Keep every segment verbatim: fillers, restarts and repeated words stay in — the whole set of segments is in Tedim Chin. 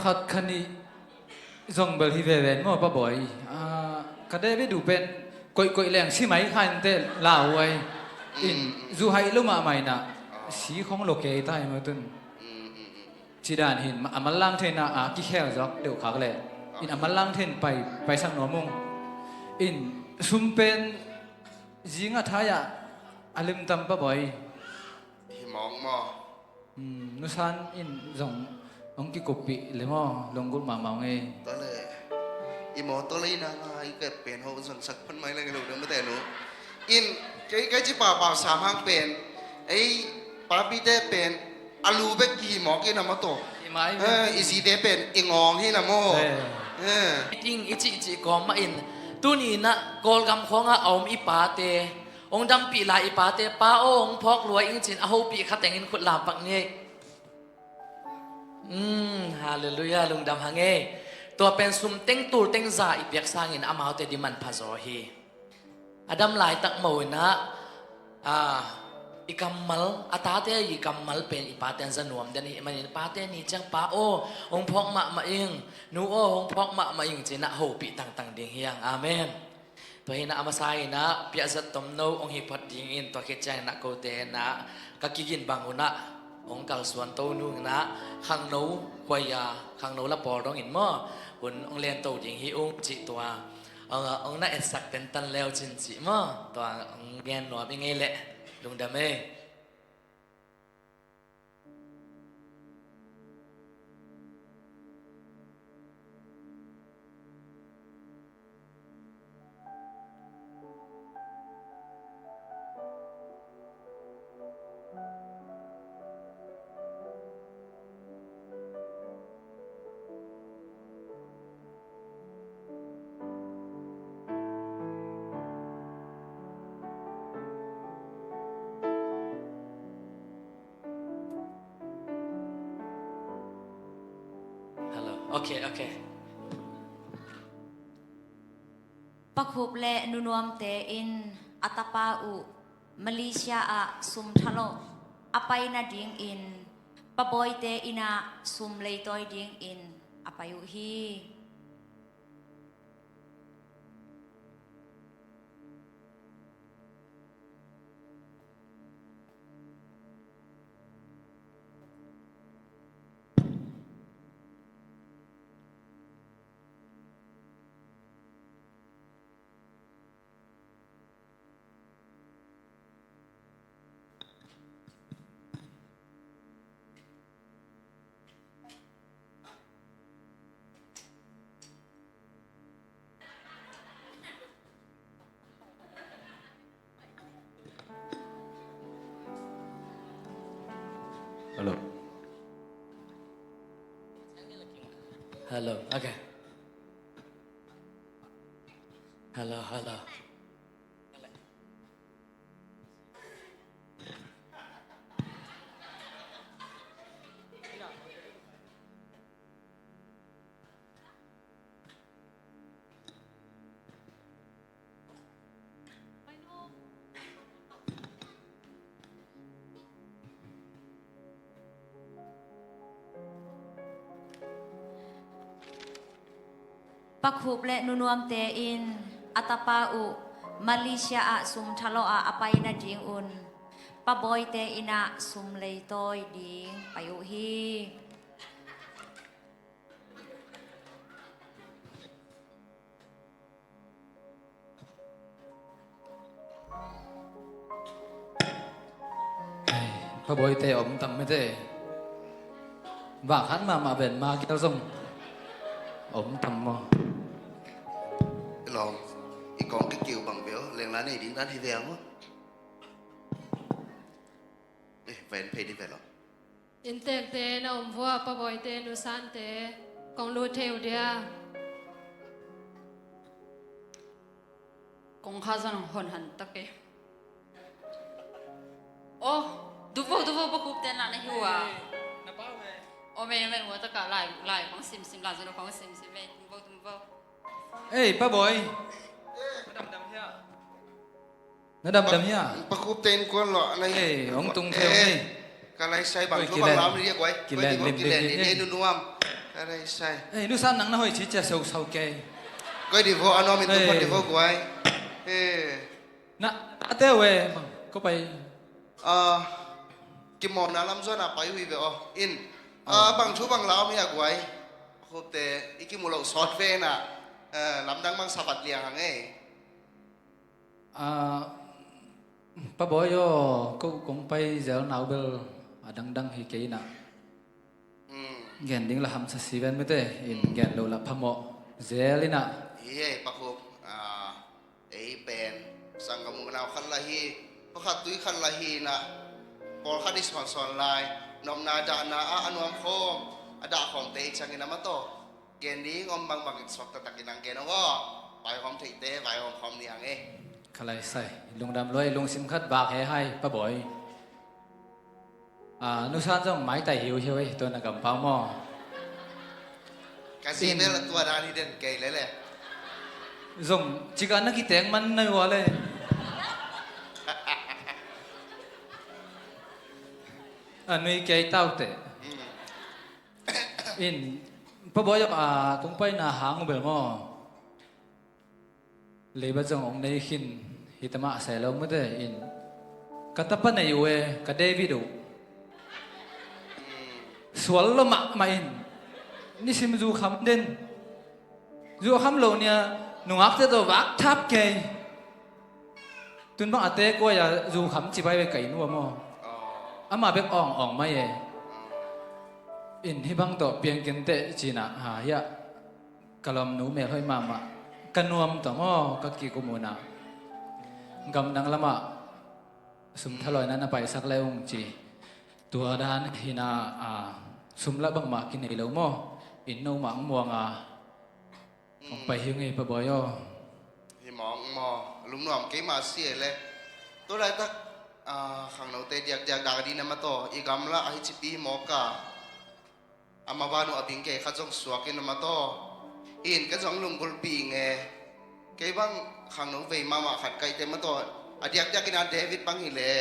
khat kha nih zong bel hi veve maw, Pa Bawi? Ah, ka debit uh pen koihkoih leng si mai kha inteh, lauhuai. In, mm, zu haih lo mahmah inah, ah, si khong lo kei ta hi maw tun. Mm, mm, mm. Ci dan hin, a manlang thei inah, a kikhel zawk deuh khak leh. In, a manlang thei in pai, paisak nuam ung. In, sum pen zing a thai ah a limtam, Pa Bawi. Hi mawk maw? Hmm, nusan in zong hong kikuppih le maw, lunggulh mahmah ung ei. Tua le, i maw, tua le ina nga i kep pen ho zong sak phan mai leng lo dang mate nu. In, kei, kei ci pau pau sam hang pen, ei, papite pen, a lu bek kihi mawk in a maw tawh. Hi mai. Eh, i zite pen, i ngawng hi na maw. Eh. Eh. Ting i cihcih kawm mah in, tuni inah Kawlgam khawngah a om i pate, hong dampih lai i pate, Pa aw, hong phawk lua ing ci-in a hopih kha tengin khut lampak ni. Mm, halleluiah, lungdam hang ei. Tua pen sum teng tul teng za i piak sangin amaute ding manpha zaw hi. A dam laitak mo inah, ah, i kammal, a tate i kammal pen i pate an za nuam den hi manin, pate ni ciang, Pa aw, hong phawk mahmah ing, Nu aw, hong phawk mahmah ing ci-inah hopih tangtang ding hi hang. Amen. Tua hi inah a masa inah piahzat tomno hong hi phot dingin, tua khit ciang inah kote inah ka kigin bang unah hong kalsuan to nung inah khangno huaia, khangno la pawl dongin maw, hun hong len to ding hi ung cih tua hong, hong na etsak tentan leu cin cih maw, tua hong gen nuam i ngei leh, lungdam ei. Hello. Okay, okay. Pa Khup le Nu Nuamte in a tapa uh Malaysia ah sum thalawh a pai nadingin Pa Bawite innah sum leitawi dingin a pai uh hi. Hello. Hello. Okay. Hello, hello. Pa Khup le Nu Nuamte in a tapa uh Malaysia ah sum thalawh ah a pai nadingun Pa Bawite innah sum leitawi ding pai uh hi. Ai, Pa Bawite om tam mete. Vak han mahmah ven ma kial zong om tam maw? Lawm, i kawng kikiu bang veu, lengla nei ding dan hi veu maw? Eh, ven phei ding ve lawm. Inntekte na om vua, Pa Bawite, Nu Sante, kong lut thei uh dia. Kong kha zong hon han tak e. Aw, duvo, duvo, Pa Khupte na na hi ua. Aw, me, me, ua taka lai, lai kong simsim, lai zong kong simsim, me, duvo, duvo. Ei, Pa Bawi. Na damdam hia? Na damdam hia? Pa Khupte in kuan lawh na hi. Ei, hong tung theu ni. Ka lai sai bang thu bang lam ni dia kuai. Kilen lim lim ni. Nu Nuam. Ka rei sai. Eh, nusan nang na hoih ci cia sau sau kei. Koi di vo, a nuam in tu phat di vo guai. Eh. Na, a teu e, ko pai. Ah, kimawhna lam zuan a pai uh hi ve aw. In, ah, bang thu bang la om hi a guai. Khupte, i kimu loh sawt ve na, eh, lamdang bang savat liang hang ei. Ah, Pa Bawi aw, ko kong pai zel nau bel a dangdang hi kei na. Gen ding la hamsa si ven mete, in gen lo la phamawh zel ina. Hi ei, Pa Khup, ah, ei pen sanggam uh nau khat la hi, pakhat tui khat la hi ina, pawlkhat i suansuan lai, nopna dahna ah a nuam khawm, a dah khawmte i ciangin a mataw. Gen ding om bangbang in suak taktakin ang gen aw. Vaihawm theite vaihawm khawm ni ang e. Ka lai sai. Lungdam lua, lungsim khat bak he hai, Pa Bawi. Ah, nusan zong maitai hiuhiu ei, tua na kampau maw? Ka zi bel tua dan hi den kei lele. Zong cika na kiteng man na ua le. A nui kei taute. In, Pa Bawi aw, ah, kong paina hang uh bel maw? Leibat zong ong nei khin hi ta mah sai lo mute in, ka tapa nei uh e, ka David uh. Sual lo mahmah in, nisim zu kham den. Zu kham lo nia, nungakte tawh vak thap kei. Tun bang a te kuai a zu kham ci bai ve ka inn uh a maw? Amah bek awng awng mai e. In hih bang tawh piang kenteh cina, ha, hiah ka lawmnu melhoih mahmah, ka nuam tawh maw, ka kikum unah gamdang lamah sum thalawina na paisak le ung ci. Tua dan hina, a, sum lah bangmah kinei lo maw? In no mah ang muang a. Hong pai hi ngei, Pa Bawi aw. Hi mawk maw, lungnuam keimah si e le. Tu laitak, ah, khangnote diakdiak dak ding na mataw, i gamla ahi cipi hi mawk a. Ama banu a bing kei khat zong suak in a mataw. In ka zong lunggulpi nge. Kei bang khangno vei mahmah khat kaite mataw. A diakdiak in a David bang hi le.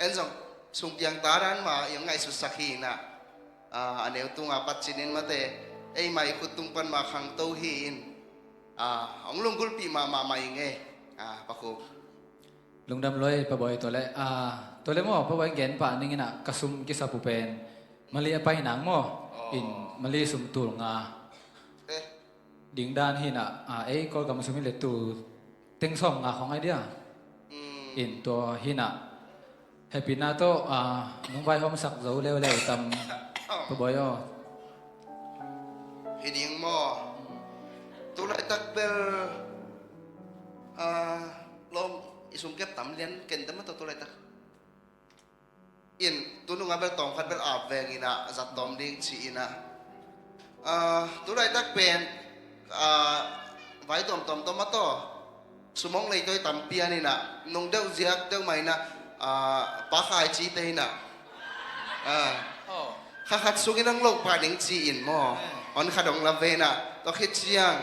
En zong sungpiang ta dan ma, i hong ngaihsutsak hi na. Ah, a neu tunga pat cinin mate, ei mai khut tung pan ma khangto hi in, ah, hong lunggulpi mahmah mai nge, ah, Pa Khup. Lungdam lua e, Pa Bawi, tua le, ah, tua le maw, Pa Bawi gen pah ning ina, ka sum kisap uh pen, Mali a pai nang maw, in Mali sum tul nga. Eh. Ding dan hina, a, ei Kawlgam sum hi le tul teng sawm nga khong ai dia. In tua hina. Happy na tawh, a, nung vaihawmsak zo leuleu tam, Pa Bawi aw. Hi ding maw. Tu laitak bel, a, lawm i sum kep tam lian ken tam a tawh tu laitak. In, tu nunga bel tawm khat bel ap veng ina, zat tawm ding ci ina. Ah, tu laitak pen, ah, vai tawm tawm tawm a tawh. Sumong leitawi tampi an ina, nung deuh ziak deuh mai ina, ah, pa khai ci te ina. Ah. Kha khat sungin ang lo pa ding ci in maw. Hon khat hong la ve ina, tua khit ciang.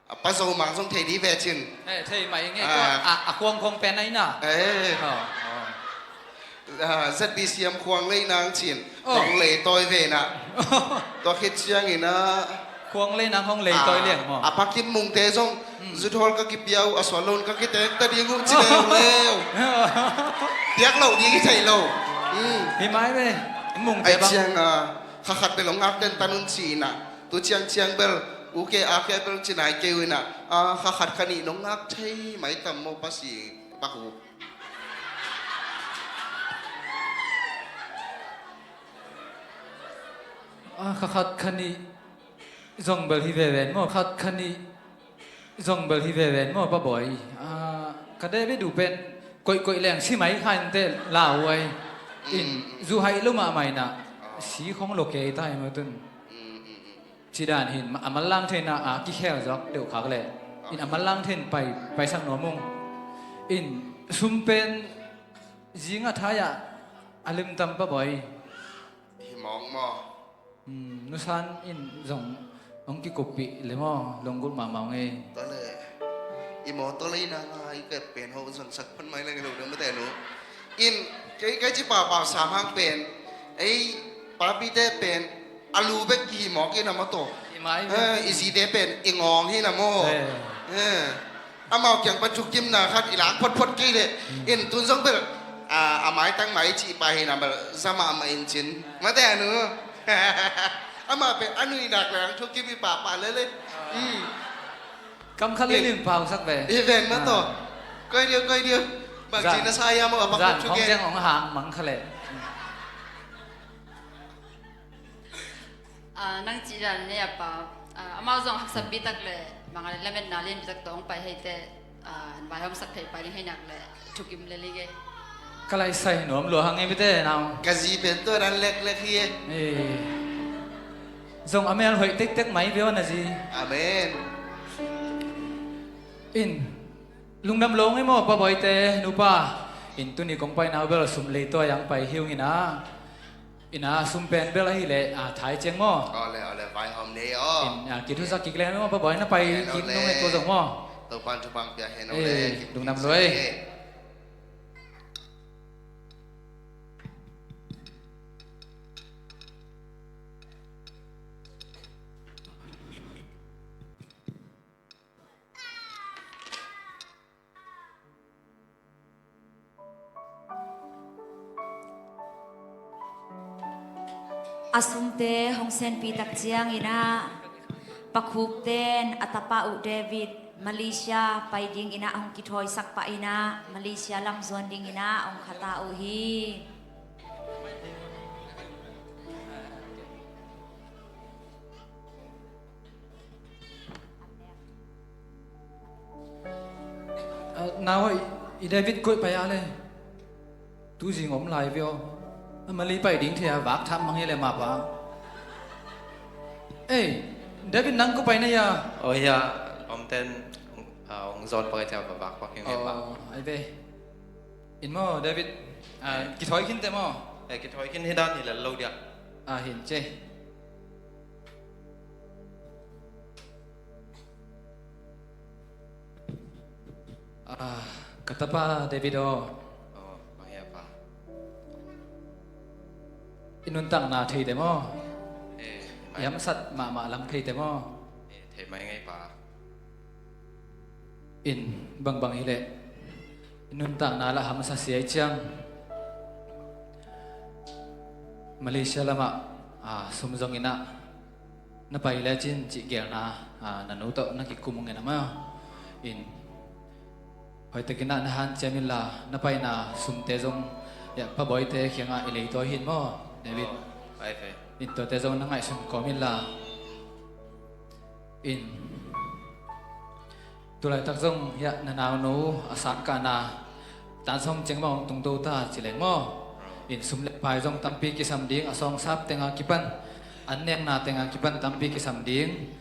A pa Zo Mang zong thei di ve cin. Eh, thei mai nge, a, a khuang khong pen ahi na. Eh. A, Z B C M khuang lei nang cin. Hong lei tawi ve na. Tua khit ciangin a. Khuang lei nang hong lei tawi liang maw. A pa Kim Mung te zong. Zuthawl ka kipia uh, a sual lo un ka kitek ta ding uh ci leuleu. Piak lo ding i thei lo. Hi mai ve. Mung te bang. Ai ciang a, kha khat bel hong ngak den ta nun ci ina. Tu ciang ciang bel, u ke a ke bel ci nai kei uh ina, a, kha khat kha nih nong ngak thei mai tam maw Pa Si, Pa Khup. A, kha khat kha nih zong bel hi ve ven maw, khat kha nih zong bel hi ve ven maw, Pa Bawi. A, ka deh ve duh pen, koih koih leng si mai kha in te lau ai. In, zu haih lo mahmah ina, si khong lo kei ta hi maw tun. Ci dan hin, a manlang theihna a kikhel zawk deuh khak le. In a manlang theihna pai, paisak nuam ung. In sum pen zinga thai-ah a limtam Pa Bawi. Hi mawng maw? Nusan in zong hong kikuppih le maw, lunggulh mahmah ung ei. Tua le. I maw tua le ina ngai ka pen ho zong sak phan mai leng lo deuh mate nu. In kei, kei ci pahpah sam hang pen. Ei, papite pen. A lu bek i mawk in a maw taw. I mai bek. Eh, i zite pen i ngawng hi na maw. Eh. Eh. Amau kiang pan thukimna khat i lak photphot kei leh. Hmm. In tun zong bel, a, a maitang mai cih pa hi na bel, za mahmah in cin. Mate a nu. Amah pen a nuihnak le ang thukim i pahpah lele. Hmm. Kam khat le lim pausak ve. I ven maw taw. Ah. Koi diu, koi diu. Bang ci na sa ia maw, a pak zan thugen. Khong ciang hong hang mang kha leh. Ah, nang cih dan nei a pa, ah, amau zong haksa pi tak le, mangah le lametna lian pi tak tawh hong pai hei teh, ah, vaihawmsak thei pai ding hei nak le, thukim le ling e. Ka lai sai nuam lua hang e mite nau. Ka zi pen tua dan leklek hi e. Eh. Zong a mel hoih tektek mai ve aw na zi. Amen. In, lungdam lo ngai maw, Pa Bawite nupa. In tuni kong pai nau bel sum lei tua yang pai hi ung in a. Ina sum pen bel ahih leh, a, thai ciang maw. Awle, awle, vaihawm nei aw. In, a, kithusak kik leng maw, Pa Bawi na pai kik nung e tua zong maw. Topan thupang pia hen aw le, lungdam lo e. A sumte hong senpih tak ciangin ah, Pa Khuk ten a tapa uh David Malaysia pai dingin ah hong kithawisak pah in ah, Malaysia lam zuan dingin ah hong khata uh hi. Ah, nau aw, i David koih pai a le. Tu zing om lai ve aw. A Mali pai ding thei a vak tham mang hi le mah pa. Ei, David nang ko pai na hia? Aw hia, om ten, ah, hong zawn pak i cia va vak pak hi nge pa. Aw, ai ve. In maw, David, ah, kithawi khin te maw? Eh, kithawi khin hi dan hi lel lo dia. Ah, hin ce. Ah, ka tapa David aw. Aw, mah hia pa. I nuntakna thei te maw? Eh, i hamsat mahmah lam thei te maw? Eh, thei mai ngai pa. In bangbang hi leh i nuntakna lah hamsa sia i ciang Malaysia lamah, ah, sum zongin ah na pai lecin cih gelna, ah, na nu tawh na kikum ngen a maw? In hoihtakin ah na hanciam inla, na paina sumte zong, ya, Pa Bawite kiangah i leitawi hi in maw, David? Aw, ai fe. In tuate zong na ngaihsun kawm inla. In tulaitak zong, ya, na naunu a sangkahna tan sawm ciang bang hong tungto ta ci leng maw? In sum le pai zong tampi kisam ding, a sawngsap tenga kipan, an nekna tenga kipan tampi kisam ding.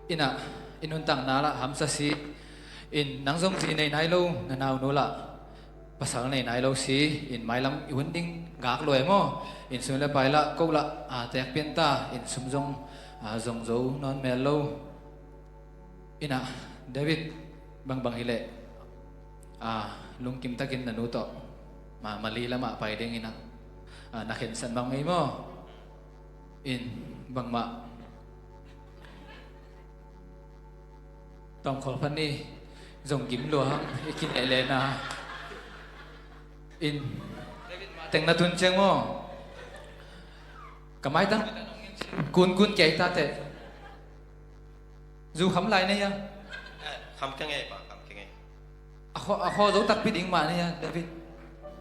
Inah, i nuntakna lah hamsa si. In nang zong zi nei nai lo, na naunu lah pasal nei nai lo si. In mailam i hun ding gak lo e maw? In sum le pai lah ko lah, a, tek pian ta. In sum zong, a, zong zo nawn mel lo. Inah, David, bangbang hi leh, a, lungkim takin na nu tawh ma, Mali lamah pai ding inah, a, na khensat mah ngei maw? In bangmah tawmkhawl phan ni zong gim lua hang i kinehlehna. In teng na tun ciang maw? Ka maitang kunkun kei ta teh. Zu kham lai na hia? Eh, kham keng ei pa, kham keng ei. A khaw, a khaw zo takpi ding mah na hia, David?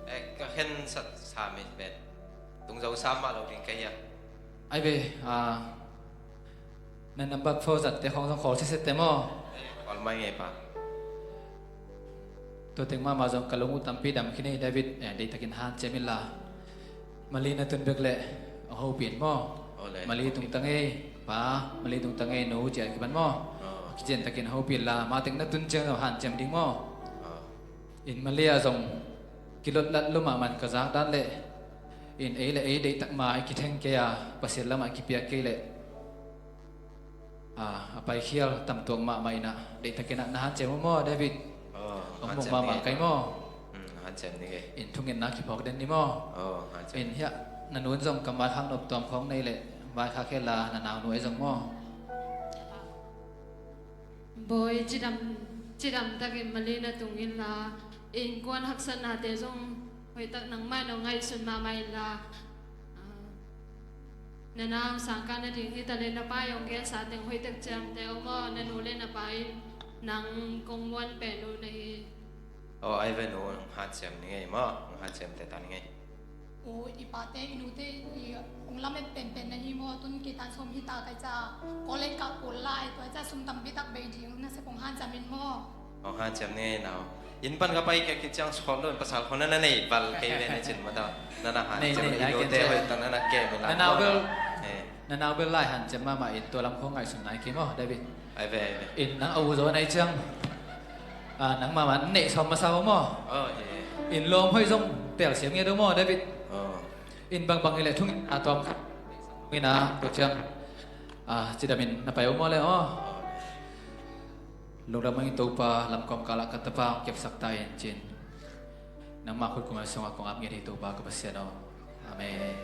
Eh, ka khensat sa mi pen tung zo sam mah lo ding ka hia. Ai ve, a, na number four zatte khawng zong khawl siset te maw? Eh, khawl mai ngei pa. Tua teng mahmah zong ka lung uh tampi dam khin ei, David, eh, deihtakin hanciam inla. Mali na tun bek leh hong hopih in maw? Awle. Mali tungtang ei pa, Mali tungtang ei nu ci-a kipan maw? Aw. Kiciantakin hopih inla, mateng na tun ciang zong hanciam ding maw? Aw. In Mali ah zong kilotlat lo mahmah in ka zak dan leh, in ei le ei deihtak ma i kitheng kei a, Pasian lamah i kipiak kei leh, a, a paikhial tamtuak mahmah inah, deihtakin ah na hanciam uh maw, David? Aw, hong mong mahmah kei maw? Hmm, hanciam ni kei. In thungetna kiphawk den ni maw? Aw, hanciam. In hiah na nun zong kammal hang nop tuam khawng nei leh Vaikhak hi la, na naunu ei zong maw? Bawi, cidam, cidam takin Mali na tung inla, innkuan haksatnate zong hoihtak nangmah in hong ngaihsun mahmah inla, ah, na nau sangkah nading hi ta leh na pa in hong gensa teng hoihtak ciamteh aw maw, na nu le na pa in nang kong muan pen uh na hi. Aw, ai ve nu, hong hanciam ni ngei maw, hong hanciam teh ta ni ngei. U, i pate, i nute, i hong lamet penpen na hi maw, tun kitan sawm hi ta kai ca, college kah kul lai, tua ca sum tampi tak bei ding, na sep hong hanciam in maw. Hong hanciam ni ngei nau. Inn pan ka pai kik khit ciang sawt lo in pasal khong na na nei bal kei ve na cin maw ta. Na na hanciam i nute hoih tak na na kem in la. Na nau bel, na nau bel lai hanciam mahmah in tua lam khong ngaihsun nai kei maw, David. Ai ve, ai ve. In nang a u zaw nai ciang, ah, nangmah mah neih sawm masa uh maw? Oh, yeah. In lawm hoih zong telsiam ngiat uh maw, David? Oh. In bangbang hi leh thung a tawm khat in a tua ciang, ah, cidam in na pai uh maw le aw? Oh. Lungdam hang in Topa, lamkawm kalah ka tapa hong kepsak ta in cin. Nangmah khut kung a sungah kong ap ngiat hi Topa ka Pasian aw. Amen.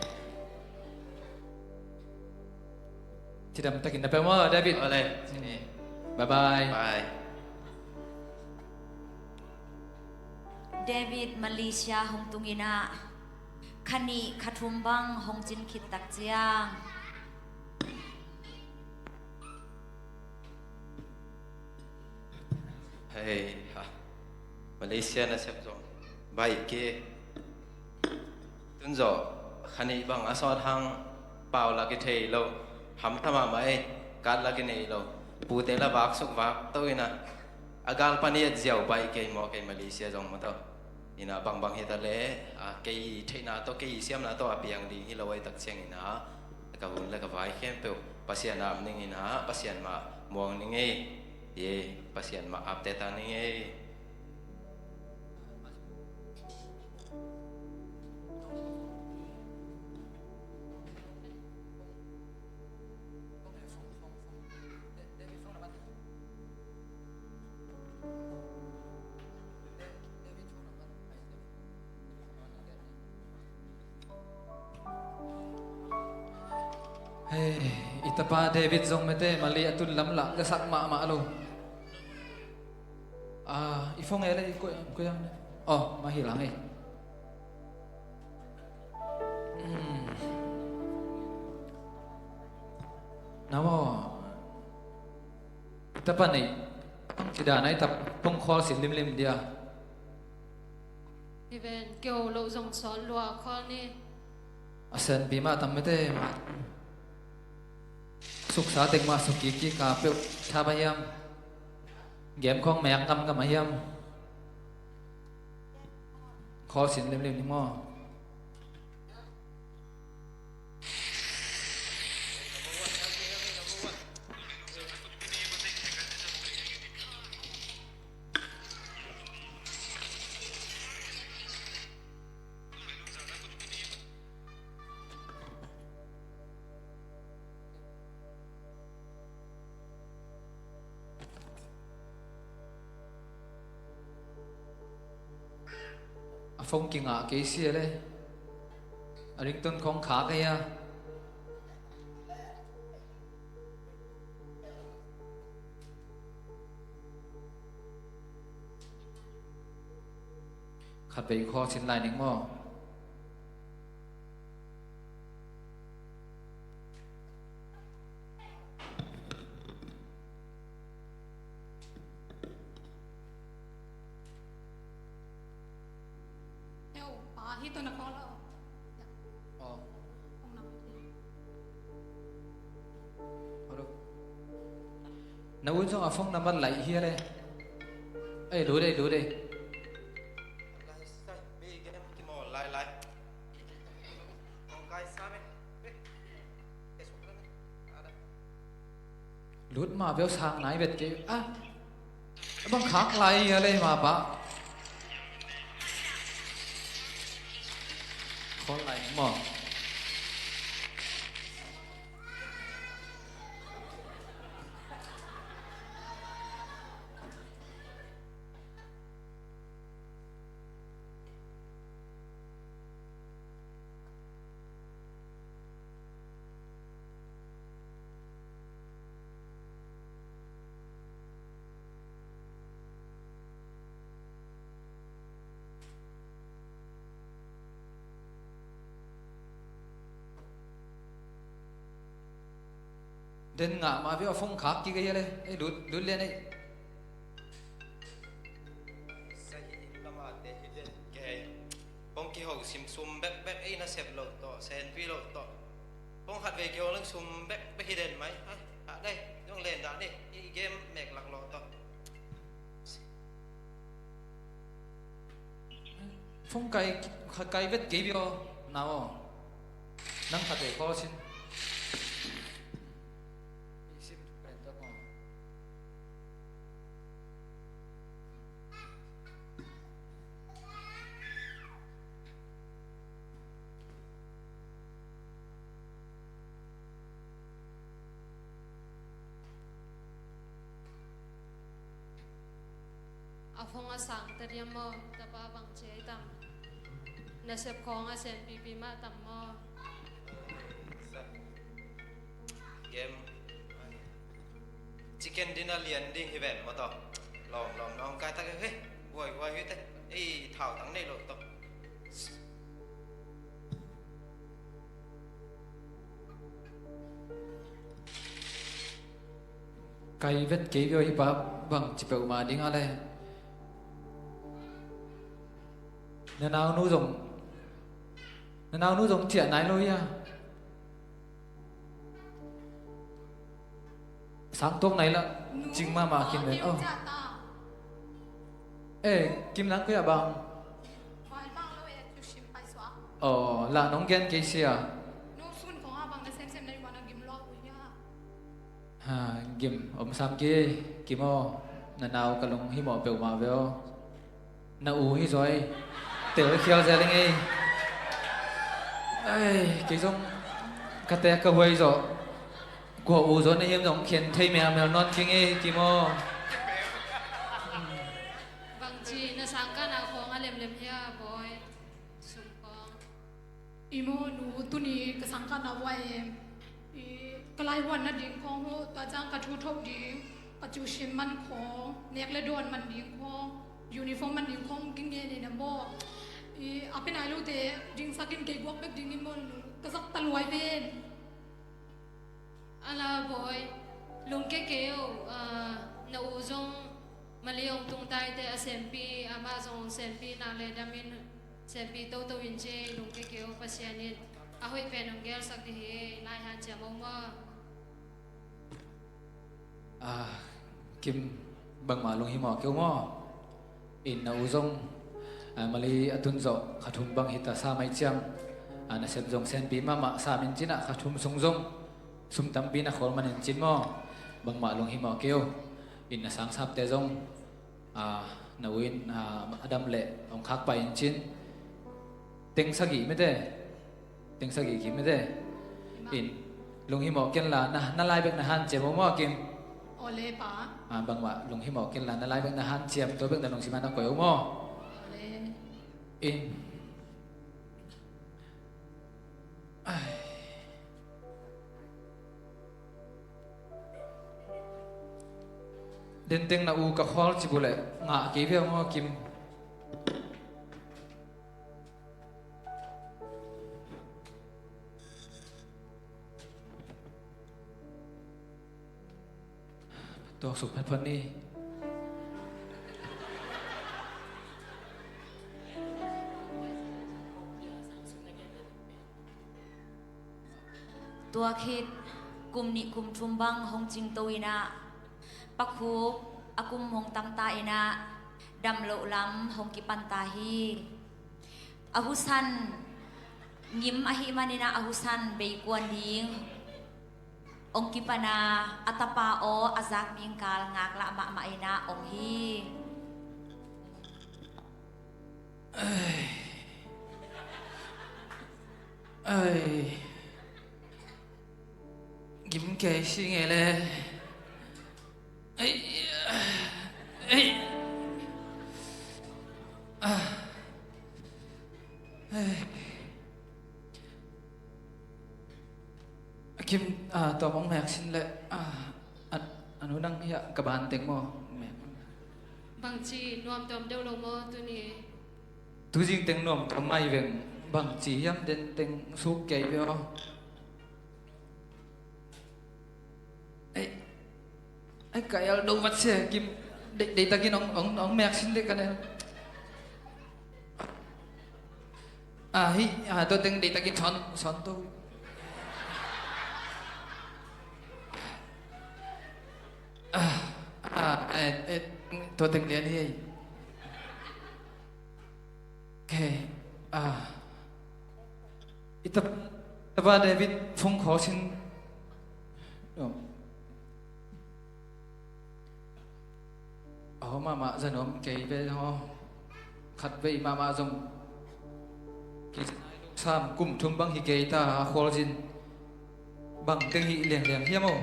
Cidam takin na pe maw, David? Awle, sini. Bye bye. Bye. David Malaysia hong tung in ah, kha nih kha thum bang hong cin khit tak ciang, hei ha, Malaysia nasep zong baih kei. Tun zawh kha nih bang a sawt hang pau la kithei lo, hamtha mahmah ei, kat la kinei lo. Pute la vak suk vak to in ah, a gal pan i et ziau baih kei maw, kei Malaysia zong maw to. In ah bangbang hi ta leh, a, kei theihna tawh, kei siamna tawh a piang ding hi lo ei tak ciangin ah, ka hun le ka vai khempeuh Pasian ap ning in ah, Pasian mah muang ning ei. Ye, Pasian mah apte ta ning ei. Hei, i tapa David zong mete, Mali a tun lam lah ka sak mahmah lo. Ah, i phone e le, i koih, koih ang le. Oh, mah hi lang e. Hmm. Namo. I tapa nei. Cida na i tapa phone call sin limlim dia. Hi ven, keu lo zong sawt lua khawl ni. A senpi mah tam mete mah. Suksa teng mah suk kik kik a peuh tha mah hiam. Game khong mek ngam ngam mah hiam. Khawl sin limlim ni maw. A phone kingah kei sia le. A ringtone khong khak ei a. Khat vei khawl sin lai ning maw? Heo, pa, hi to na call a. Oh. Phone number hi. Hello. Na un zong a phone number lai hi a le. Ei, lu dei, lu dei. Lai, lai. Lut ma bel sang nai vet kei. Ah. Bang khak lai a lei ma pa. Khol lai maw. Den ngah mah ve aw, phone khak kik ei le. Ei, lut, lut lian ei. Sa hi in lamate hi den kei. Phone kiho sim sum bekbek ei, nasep lo tawh, senpi lo tawh. Phone khat vei kiho leng sum bekbek hi den mai. Ai, ah dai, zong len dah ni. I game mek lak lo tawh. Phone kai, kai vet kei bia aw, nau aw. Nang khat ei call sin. A phone a sang ta diam maw, tapa bang ci ei tam. Nasep khawng a senpipi mah tam maw. Game. Chicken dinner lian ding hi ven maw tawh. Lawm, lawm, lawm, kai tak hi. Huai, huai, hi te. Ei, thau tang nei lo tawh. Kai vet kei bia aw, hi pa bang ci peuhmah ding a le. Na naunu zong, na naunu zong ciah nai lo hia. Sang tuak nai lah, cing mahmah khin ve. Oh. Eh, Kim nang koi ah bang. Oh, lah nong gen kei sia. Ha, Kim, om sam kei, Kim aw, na nau ka lunghimawh peuhmah ve aw. Na u hi zaw ei. Tel khial zel ing ei. Ai, kei zong ka tek ka huai zaw. Kua u zaw na hiam zong khen thei melmel nawn keng ei, Kim aw. Bangci na sangkahna khawng a lemlem hia, bawi? Sum khawng. I maw nu, tuni ka sangkahna huai em. I ka laihuan nading khawng, tua ciang ka thu thok ding, ka cu sim man khawng, nek le dawn man ding khawng, uniform man ding khawng kingen in a maw. I a pe nai lote dingsak in, kei guak bek ding in maw nu, ka zak ta luai ven. A la bawi, lungkia kei o, ah, na u zong Mali hong tung taite a senpi, amah zong hong senpi, nak le dam in senpi toto in ci ei, lungkia kei o, Pasian in a hoih pen hong gelsak ding hi, lai hanciam o maw. Ah, Kim, bangmah lunghimawh kei o maw. In na u zong, ah, Mali a tun zawh kha thum bang hi ta sam ahih ciang, ah, nasep zong senpi mahmah sam in cin ah, kha thum sung zong sum tampi na khawl man in cin maw. Bangmah lunghimawh kei o. In na sangsapte zong, ah, na u in, ah, a dam leh hong khak pah in cin. Teng sagih mete. Teng sagih kim mete. In lunghimawh kenla, na, na lai bek na hanciam o maw, Kim. Awle pa. Ah, bangmah lunghimawh kenla, na lai bek na hanciam, tua bek na lungsim ah na koih o maw. Awle. In. Ai. Denteng na u ka khual cip uh leh ngah kei viau maw, Kim. Tuaksuk phatphat ni. Tua khit kum nih kum thum bang hong cingto in ah, Pa Khup a kum hong tamta in ah, damloh lam hong kipan ta hi. A husan ngim ahih manin ah, a husan beikuan ding hong kipan a, a tapa aw a zak mingkal ngaklah mahmah in ah om hi. Ai. Ai. Gim kei si ngei le. Ai. Ai. Ah. Ai. Kim, ah, tua mong mek sin le, ah, a, a nu nang hiah ka ban teng maw? Mek. Bangci nuam tuam deuh lo maw tuni? Tuzing teng nuam tuam mai veng, bangci hiam den teng suk kei veo. Ai, ka el do vat sia, Kim. Dei, dei takin ong, ong, ong mek sin le ka ne. Ah, hi, ah, tua teng dei takin sawn, sawn to. Ah, ah, eh, eh, tua teng lian hi. Okay, ah. I tap-, tapa David phone call sin. Oh. Aho mahmah za nuam kei ve aw. Khatvei mahmah zong. Kisam kum thum bang hi kei ta a khualzin. Bang teng hi liangliang hiam aw?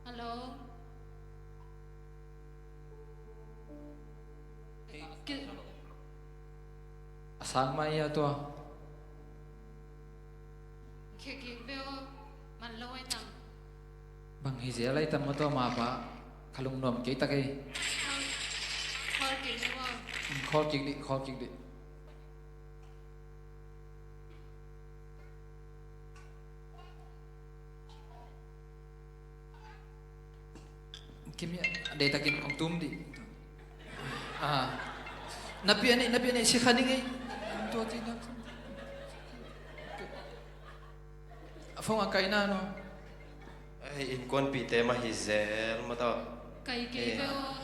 Hello. Ki- A sang mai a tua. Khia kik ve aw, man lo ai tam. Bang hi zel ai tam a tua mapa. Ka lungnuam kei tak ei. Call, call kik ni aw. Call kik dih, call kik dih. Kim ya, dei takin ong tum dih. Ah. Napi ani, napi ani, si kha ding ei. Tua ci na. A phone a kai na no. Ei, innkuanpihte mah hi zel mah tawh. Kai kei ve aw.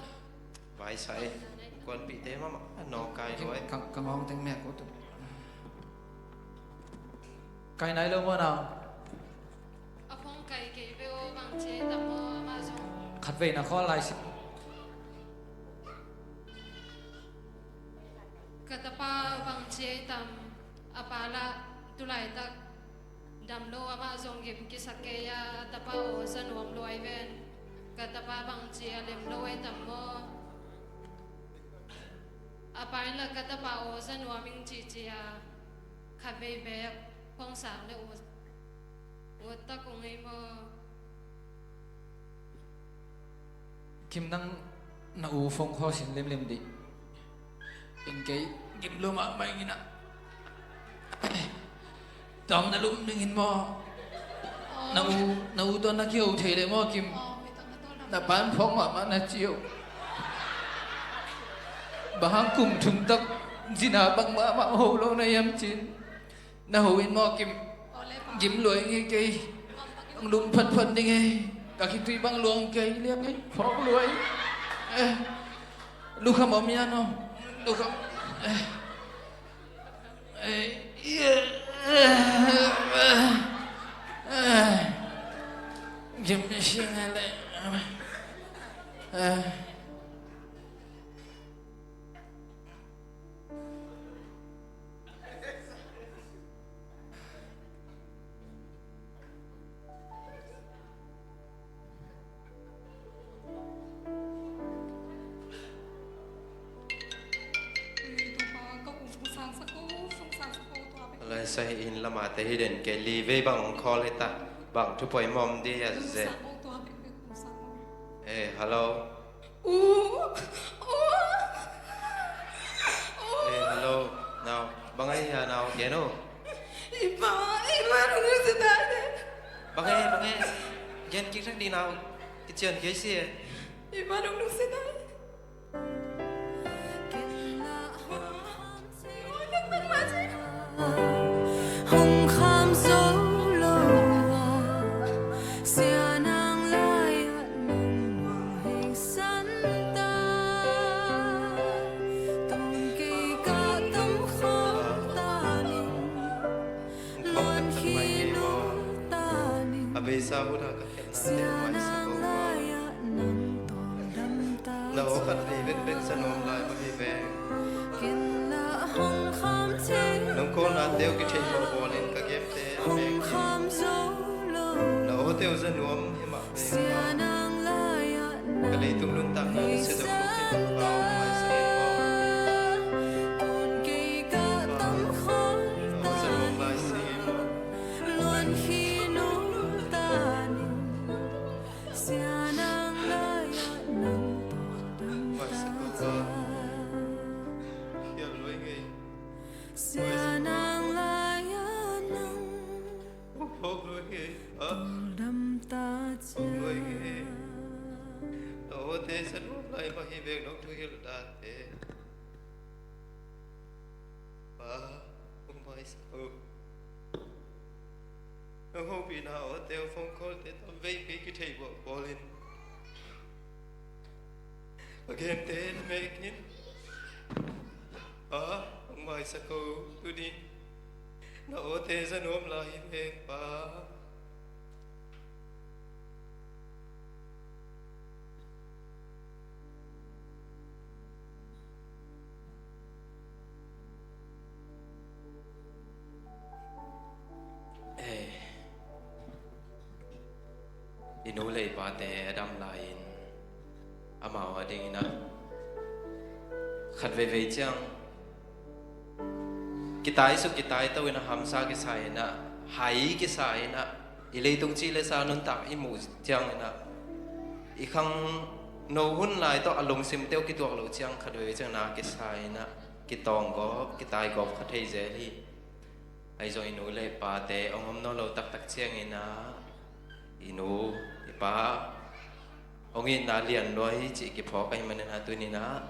Vai sa ei. Innkuanpihte mah mah a nawngkai lua ei. Ka, ka ngawng teng mek ko tu. Kai nai lo maw nau? A phone kai kei ve aw, bang ci ei tam aw, amah zong. Khatvei na call lai si. Ka tapa bang ci ei tam, a pa lah tulaitak dam lo, amah zong gim kisak kei a, a tapa aw za nuam lua ei ven. Ka tapa bang ci a lem lo ei tam maw? A pa in lah ka tapa aw za nuam ing ci ci a, khatvei beek phone sang le aw, aw tak ung ei maw? Kim, nang na u phone call sin limlim dih. In kei gim lo mahmah ing in ah. Tawm na lum ning in maw? Na u, na u tawh na kiho thei leh maw, Kim? Na pan phawk mahmah na ci uh. Bang hang kum thum tak zina bang mahmah ho lo na hiam cin. Na ho in maw, Kim? Gim luai nge kei. Ang lum phatphat ding ei. Ka khitui bang luang kei liang ei. Phawk luai. Eh. Lukham om ia no. Lukham. Eh. Eh. Eh. Eh. Gim sing ele. Eh. Lai sa hi in lamate hi den kei, li vei bang ong call hi ta, bang thu poimawh om di a ze. Eh, hello. U, u, u. Eh, hello. Nau, bang ai hia nau, gen o. I pa, i pa nung nung si dai. Bang ai, bang ai. Gen kik thak di nau. Kician kei si e. I pa nung nung si dai. Hong kham zo lo a, Sia Nang lai-ah nang hong heisan ta. Tun kei ka tam khawm ta ning, luan khi nung ta ning. A beisa hun a ka khelhna Sia Nang lai-ah nang tawldam ta. Na aw khat vei bekbek za nuam lai mah hi ve. Nong kawlna teu kithei mawh bawlin ka gemte a mek hi. Na aw teu za nuam hi mah ve. Ka leitung nuntakna na sia deuh lo khin pau mai sa in maw. Na aw za nuam lai sa in maw. Sia Nang lai-ah nang tawldam ta. Pa, hong maisak o. Hong hopihna awte, hong phone call te tam vei kei kithei buak bawlin, a gente na mekin, Pa, hong maisak o. Tuni na awte za nuam lai hi ve, Pa. Eh, i nu le i pate a dam lai-in amau a dingin ah khat veivei ciang kitaisuk kitaito in ah, hamsa kisa in ah, hai kisa in ah, i leitung ci le sa nuntak i muh ciangin ah, i khangno hun lai tawh a lungsimte uh kituak loh ciang khat veivei ciang na kisa in ah, kitawng gawp, kitai gawp kha thei zel hi. Ahi zong i nu le i pate hong om nawn lo taktak ciangin ah, i nu i pa hong itna lian lua hi cih kiphawk ahih manin ah, tuni-in ah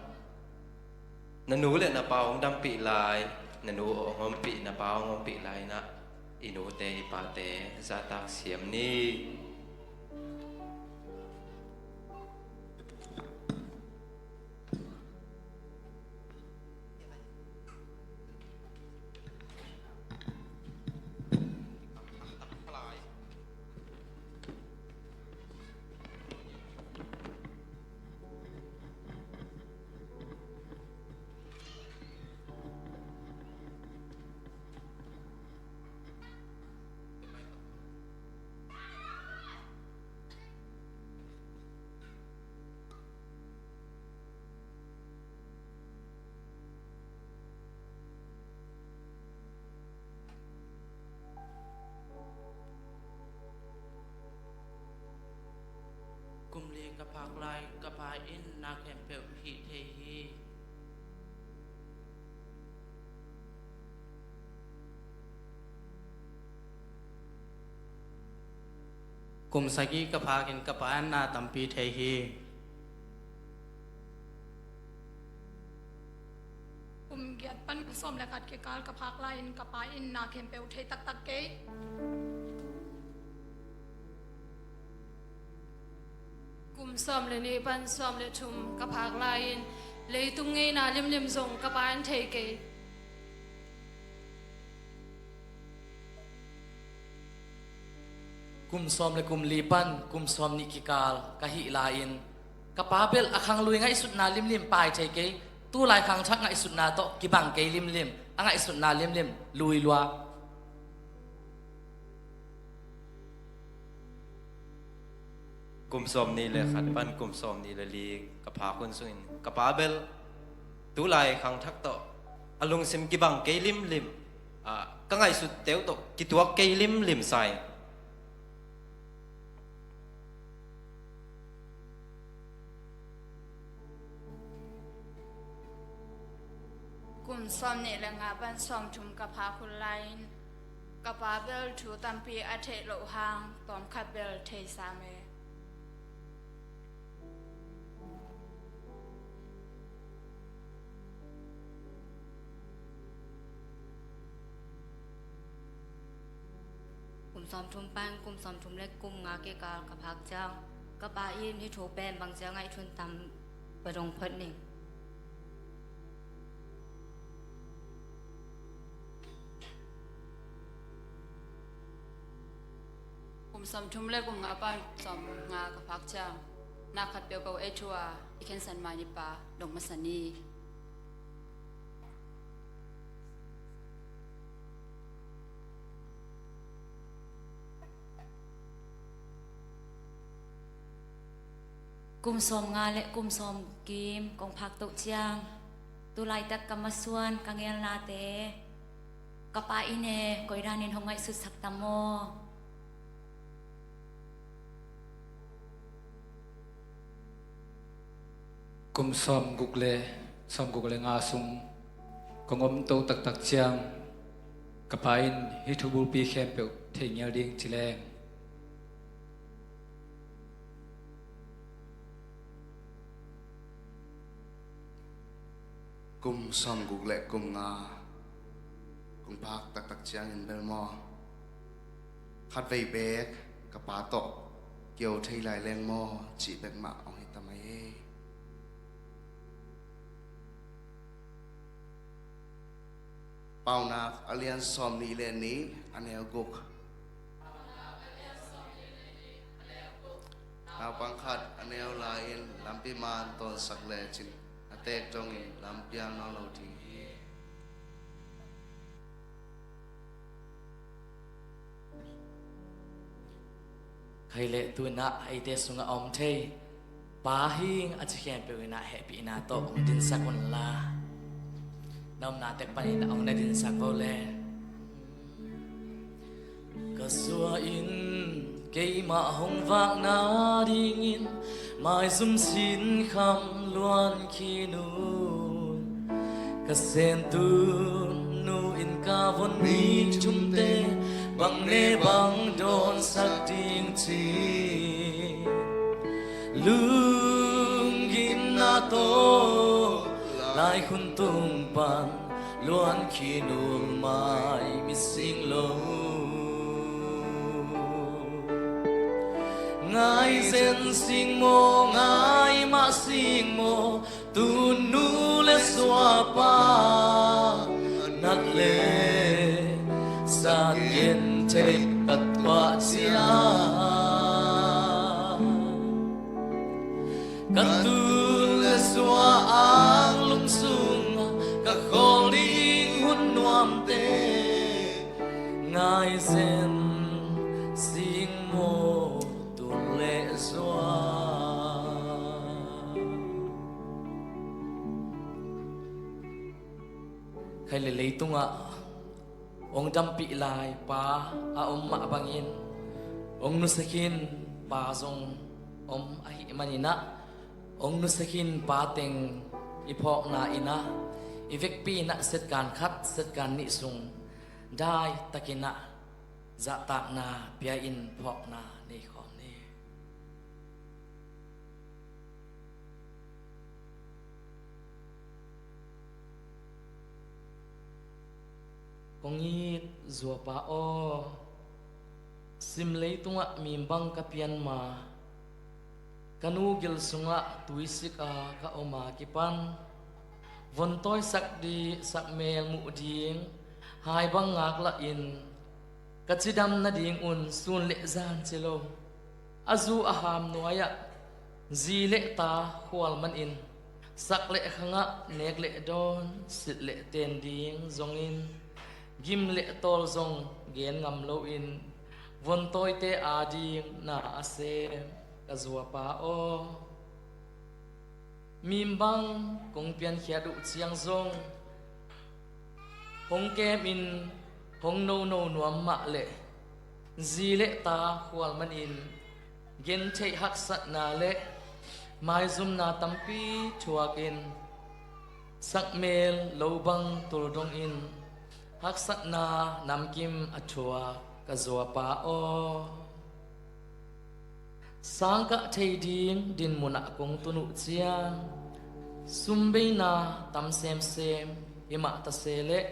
na nu le na pa hong dampih lai, na nu hong ompih, na pa hong ompih lai-in ah, i nute i pate zahtak siam ni. Kum li ka phak lai, ka pa in na khempeuh hih thei hi. Kum sagih ka phak in ka pa in na tampi thei hi. Kum giat pan kum sawm le khat kikal ka phak lai-in ka pa in na khempeuh thei taktak kei. Kum sawm le nih pan sawm le thum ka phak lai-in leitung ngeina limlim zong ka pa in thei kei. Kum sawm le kum li pan kum sawm nih kikal ka hih lai-in ka pa bel a khanglui ngaihsutna limlim pai thei kei. Tulai khangthak ngaihsutna tawh kibang kei limlim, a ngaihsutna limlim lui lua. Kum sawm nih le khat pan kum sawm nih le li ka phak hun sungin ka pa bel tulai khangthak tawh a lungsim kibang kei limlim, ah, ka ngaihsut teuh tawh kituak kei limlim sa ing. Kum sawm nih le nga pan sawm thum ka phak hun lai-in ka pa bel thu tampi a theih loh hang tawmkhat bel thei sam e. Kum sawm thum pan kum sawm thum le kum nga kikal ka phak ciang ka pa in hih thu pen bang ciang ngaih thun tam, va dong phot ning. Kum sawm thum le kum nga pan sawm nga ka phak ciang na khat peuhpeuh ei thu a i khensan mai ni pa dong masa ni. Kum sawm nga le kum sawm kim kong phak toh ciang tulaitak ka masuan ka ngelnate ka pa in e koi danin hong ngaihsutsak tam maw? Kum sawm guk le, sawm guk le nga sung kong om to taktak ciang ka pa in hih thubulpi khempeuh thei ngial ding ci leng. Kum sawmguk le kum nga kong phak taktak ciangin bel maw, khatvei beek ka pa tawh kio thei lai leng maw, cih bek mah hong hi ta mai hi. Paunak a lian sawmnih le nih, a neu guk. Naupang khat a neu lai-in lampi man tawnsak lecin a teek dongin lam pial nawn lo ding hi. Khaile tu-in ah eite sungah a om thei Pa hi ing a ci khempeuh in ah hehpihna tawh hong dinsak unla, na omna tek panin ah hong na dinsak vo le. Ka zua in keimah hong vak nadingin maizum sinkham luan khin un. Ka sentu nu in ka von ni thumte bang ne bang dawnsak ding ci. Lunggimna tawh laikhun tung pan luan khin ung, mai mit sing lo. Ngai zen sing maw, ngai mah sing maw, tunu le suapa nat le san gen thei ka tuah ciang. Ka tun le sua ang lum sungah ka khawl ding hun nuamte ngai zen sing maw, tun le sua. Khaile leitungah hong dampih lai Pa a om mah bangin hong nusia khin Pa zong om ahih manin ah, hong nusia khin Pa teng i phawkna in ah, i vekpi in ah setkan khat setkan nih sung daitakin ah zahtakna pia-in phawkna nei khawm ni. Kong it zuapa aw, sim leitungah mimbang ka pian ma, ka nu gil sungah tuisik a ka om a kipan, vontawisak ding, sak mel muh ding hai bang ngak lahin, ka cidam nadingun sun le zan ci lo, a zu a ham nuai-ah zi le ta khual manin, sak le khangah nek le dawn, silh le ten ding zongin, gim le tawl zong gen ngam loin, vontawite ading na a sem ka zuapa aw. Mimbang kong piankhiat uh ciang zong, hong kemin hong nono nuam mah leh, zi le ta khual manin gentheih haksatna le maizumna tampi thuakin, sakmel lo bang tul dongin haksatna namkim a thuak ka zuapa aw. Sangkah thei ding dinmunah kong tun uh ciang, sumbeina tam semsem himah ta se leh,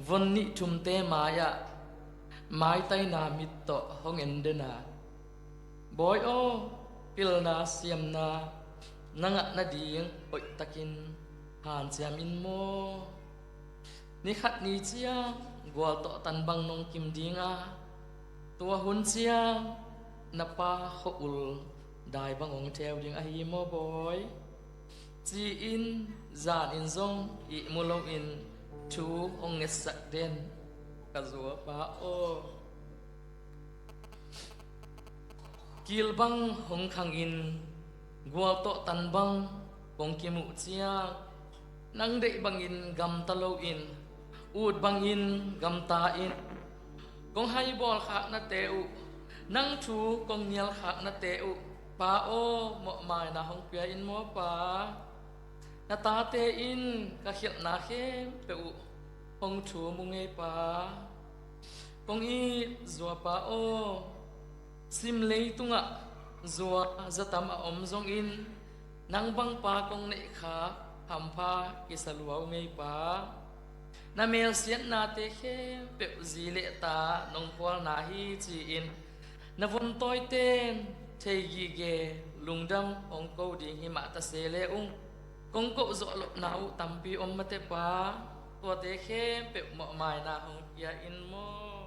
von nih thumte mai-ah maitaina mit tawh hong en den a, Bawi aw, pilna siamna na ngah nading hoihtakin hanciam in maw. Ni khat ni ciang gual tawh tan bang nong kim ding a, tua hun ciang na pa khua-ul dai bang hong theu ding ahi maw bawi, ci-in zanin zong ihmu loin thu hong ngetsak den ka zuapa aw. Kil bang hong khangin gual tawh tan bang kong kimuh ciang, nang deih bangin gamta loin, ut bangin gamta in, kong haibawl khaknate uh, nang thu kong nial khaknate uh, Pa aw, mawhmaina hong pia in maw Pa. Na tate in ka khialhna khempeuh uh hong thum ung ei Pa. Kong it zuapa aw, sim leitungah zua zatam a om zongin, nang bang pa kong neih kha, hampha kisa lua uh ngei Pa. Na melsiatnate khempeuh zi le ta nong phualna hi ci-in na vuntawiten thei gige lungdam hong ko ding hi mah ta se le ung, kong koh zawh lohna uh tampi om mate Pa. Tuate khempeuh mawhmaina hong pia in maw.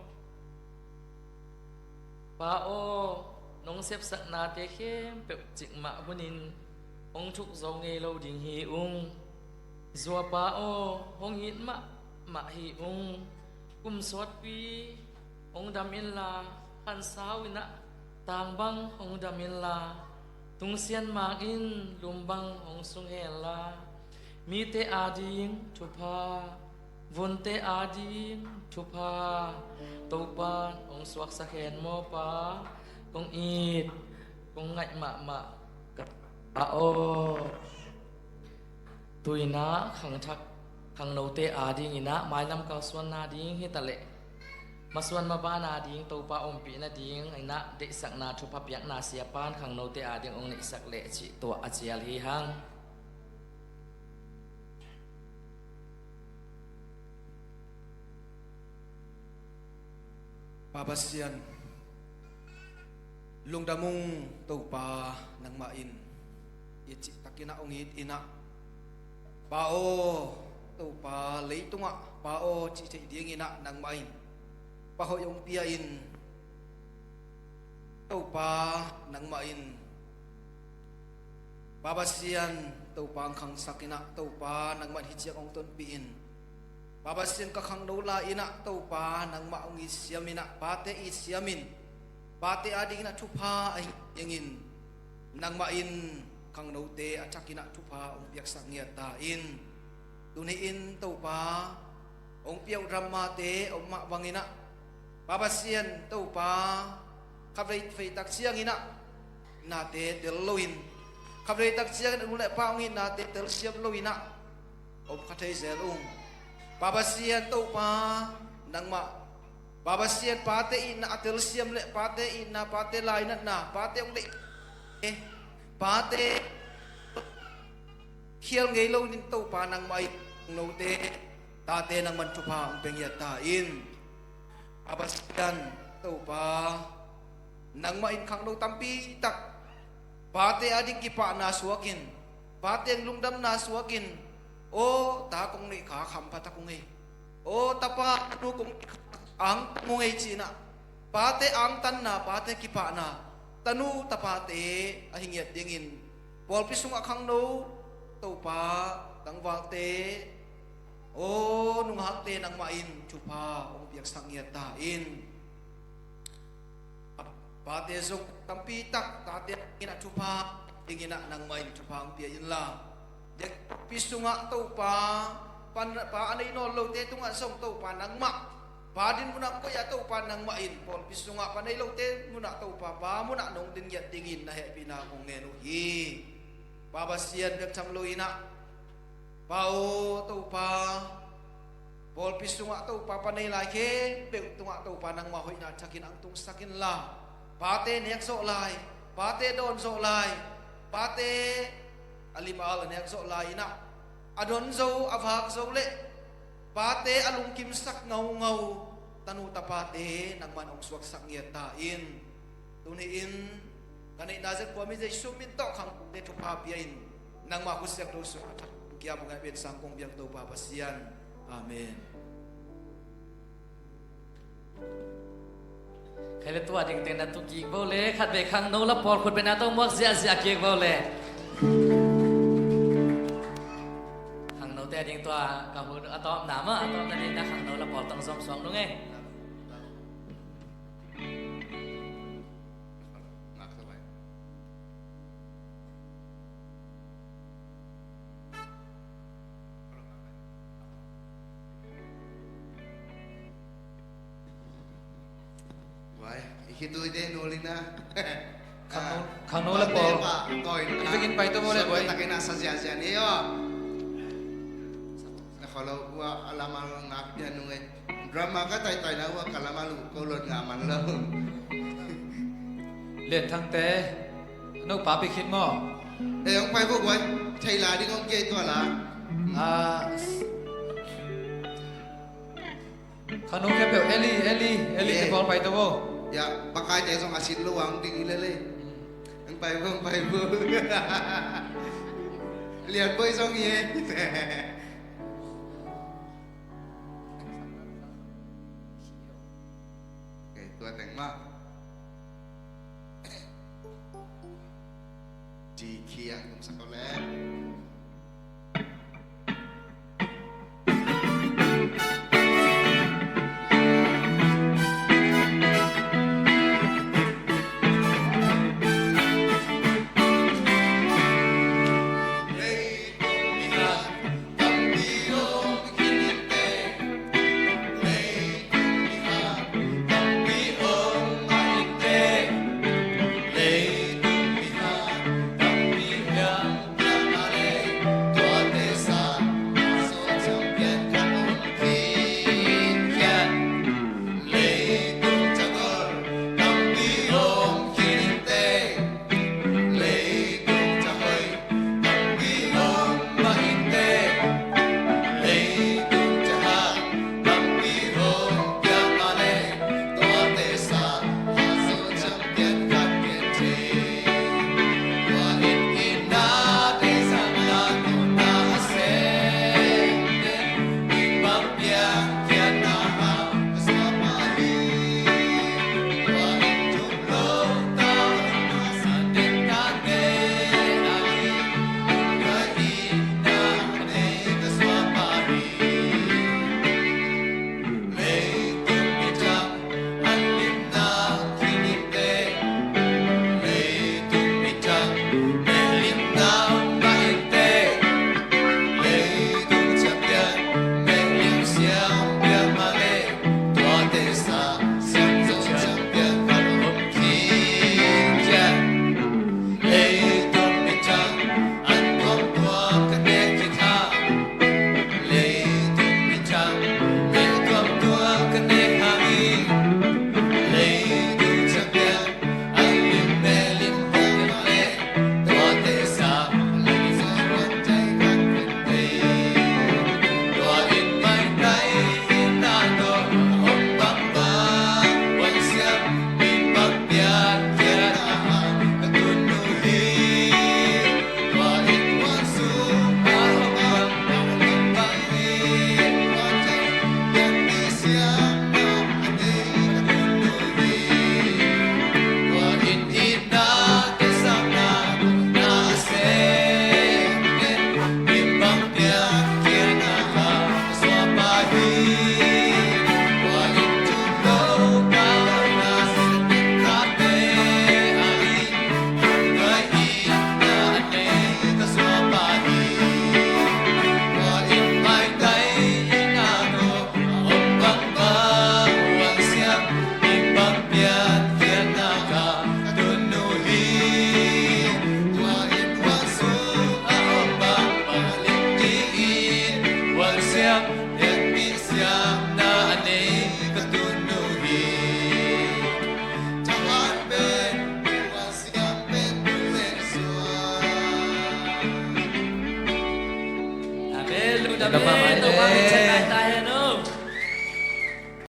Pa aw, nong sepsaknate khempeuh cikmah hunin hong thuk zo ngei lo ding hi ung. Zuapa aw, hong it mahmah hi ung. Kum sawtpi hong dam inla, khansau inah tang bang hong dam inla, tungsian mang in lum bang hong sung henla, mite ading thupha, vunte ading thupha Topan hong suaksak hen maw Pa. Kong it, kong ngaih mahmah ka Pa aw. Tu inah khangthak khangnote ading inah mailam kalsuan nading hi taleh masuan maban ading Topa ompih nading inah deihsakna thupha piakna siapan khangnote ading hong neihsak leh cih tuah a cial hi hang. Pa Pasian, lungdam ung Topa, nangmah in i cihtakinah hong it inah, Pa aw, Topa, leitungah Pa aw cih theih dinginah nangmah in Pa hoih hong pia in. Topa, nangmah in Pa Pasian, Topa hong khangsak inah, Topa, nangmah in hih ciang hong tonpih in. Pa Pasian, ka khangno lai inah Topa nangmah hong it siam inah, pate it siam in, pate ading inah thupha a hi dingin nangmah in khangnote a thak inah thupha hong piaksak ngiat ta in. Tuni in Topa, hong piak uh drammate om mah bang inah, Pa Pasian, Topa, khatvei vei tak ciang inah nate tel lo in, khatvei tak ciangin a nu le pa hong itnate telsiam lo inah om kha thei zel ung. Pa Pasian, Topa, nangmah, Pa Pasian, pate itna a telsiam le pate itna, pate lainatna, pate hong deih, eh, pate khial ngei lo in Topa, nangmah in khangnote, tate nangmah in thupha hong pia ngiat ta in. Pa Pasian, Topa, nangmah in khangno tampi tak pate ading kipahna suakin, pate lungdamna suakin, aw, ta kong neih kha hampha tak ung ei. Aw, tapa, tanu kong neih kha ang tung ung ei ci inah, pate angtanna, pate kipahna, tanu tapate a hi ngiat dingin pawlpi sungah khangno, Topa, tangvalte, aw, nungakte nangmah in thupha hong piaksak ngiat ta in. Pate zong tampi tak tate inah thupha dinginah nangmah in thupha hong pia inla, dekpi sungah Topa, pa, pa a nei nawn lote tungah zong Topa nangmah, pa din munah koih ah Topa nangmah in pawlpi sungah pa nei lote munah Topa pa munah nong din ngiat dingin na hehpihna kong ngen uh hi. Pa Pasian, bek tham lo inah, Pa aw, Topa, pawlpi sungah Topa pa nei lai khempeuh tungah Topa nangmah hoihna thakin ang tungsak inla, pate nek zawh lai, pate dawn zawh lai, pate a limal a nek zawh lai inah, a don zo, a vak zo le pate a lungkimsak ngaungau tanu tapate nangman hong suaksak ngiat ta in. Tuni in ka neihna zet khuami Jesu min tawh khangte thupha pia in, nangmah khutsiak do sung a thak kia bungah pen sang kong biak Topa Pasian. Amen. Khai le tua dingteng na tu kik bo le, khat vei khangno la pawl khut pen na tong muak ziahziah kik bo le. Khangnote a ding tua ka hun a tawpna mah, a tawpna ding na khangno la pawl tong zom suang nung e. Wai, i khitui te nulina. Khangno, khangno la pawl. Toy. I vekin pai to mo le boy. Takin a sa ziahziah ni yo. Na kholo ua alamal ngak dia nung e. Drama ka taitai na ua ka lama lu ko lot nga man lo. Lian Thangte, no pa pi khit maw? E, hong pai vo guai. Thei la ding hong kei tua la. Ah, kha nu khempeuh, Eli, Eli, Eli te pawl pai to vo. Ya, pakaite zong a sin lo ang ding hi lele. Ang pai vo, ang pai vo. Lian boi zong hi e. Okay, tua teng mah. G key ah kum sak ko le.